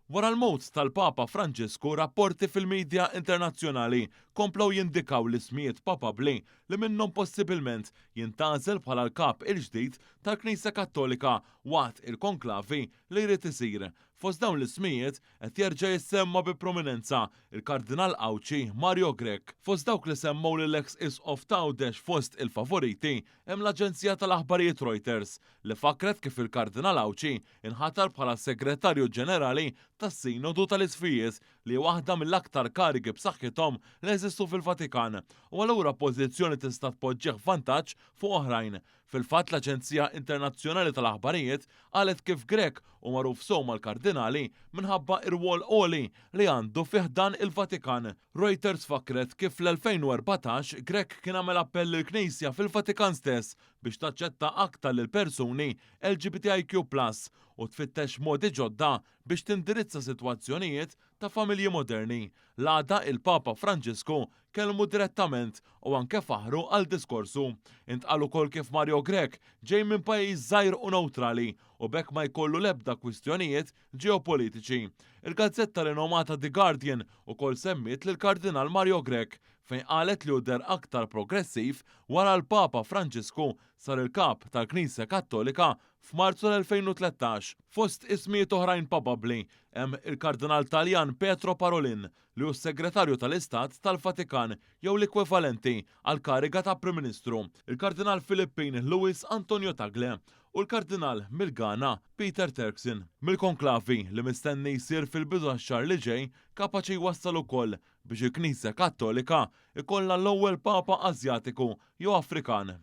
Wara l-mewt tal-Papa Franġisku, rapporti fil-midja internazzjonali komplew jindikaw l-ismijiet papabbli li minnhom possibilment jintgħażel bħala l-Kap il-ġdid tal-Knisja Kattolika waqt il-konklavi li jrid isir. Fost dawn l-ismijiet qed jerġa' jissemma bi prominenza il-Kardinal Għawdxi Mario Grech. Fost dawk li semmew lill-eks Isqof t'Għawdex fost il-favoriti hemm l-aġenzija tal-aħbarijiet Reuters li fakkret kif il-Kardinal Għawdxi nħatar bħala Segretarju Ġenerali tas-Sinodu tal-Isqfijiet li hi waħda mill-aktar karigi b'saħħithom li jeżistu fil-Vatikan u allura pożizzjoni tista' tpoġġih f'vantaġġ fuq oħrajn. Fil-fatt l-aġenzija internazzjonali tal-aħbarijiet qalet kif Grech hu magħruf sew mal-kardinali minħabba r-rwol għoli li għandu fi ħdan il-Vatikan. Reuters fakkret kif fl-2014 Grech kien għamel appell lill-Knisja fil-Vatikan stess biex taċċetta aktar lil persuni LGBTIQ plus u tfittex modi ġodda biex tindirizza sitwazzjonijiet ta' familji moderni. L-għada il-Papa Franġisku kellmu direttament u anke faħħru għal diskorsu. Intqal ukoll kif Mario Grech ġej minn pajjiż żgħir u newtrali u b'hekk ma jkollu l-ebda kwistjonijiet ġeopolitiċi. Il-gazzetta rinomata The Guardian ukoll semmiet lill-Kardinal Mario Grech fejn qalet li hu deher aktar progressiv wara l-Papa Franġisku sar il-Kap tal-Knisja Kattolika f'Marzu l-2013. Fost ismijiet oħrajn papabbli hemm il-Kardinal Taljan Pietro Parolin li hu s-Segretarju tal-Istat tal-Vatikan jew l-ekwivalenti għall-kariga ta' Prim Ministru, il-Kardinal Filippin Luis Antonio Tagle u l-Kardinal mill-Ghana Peter Turkson. Mill-konklavi li mistenni jsir fil-bidu tax-xahar li ġej kapaċi jwassal ukoll biex il-Knisja Kattolika jkollha l-ewwel Papa Asjatiku jew Afrikan.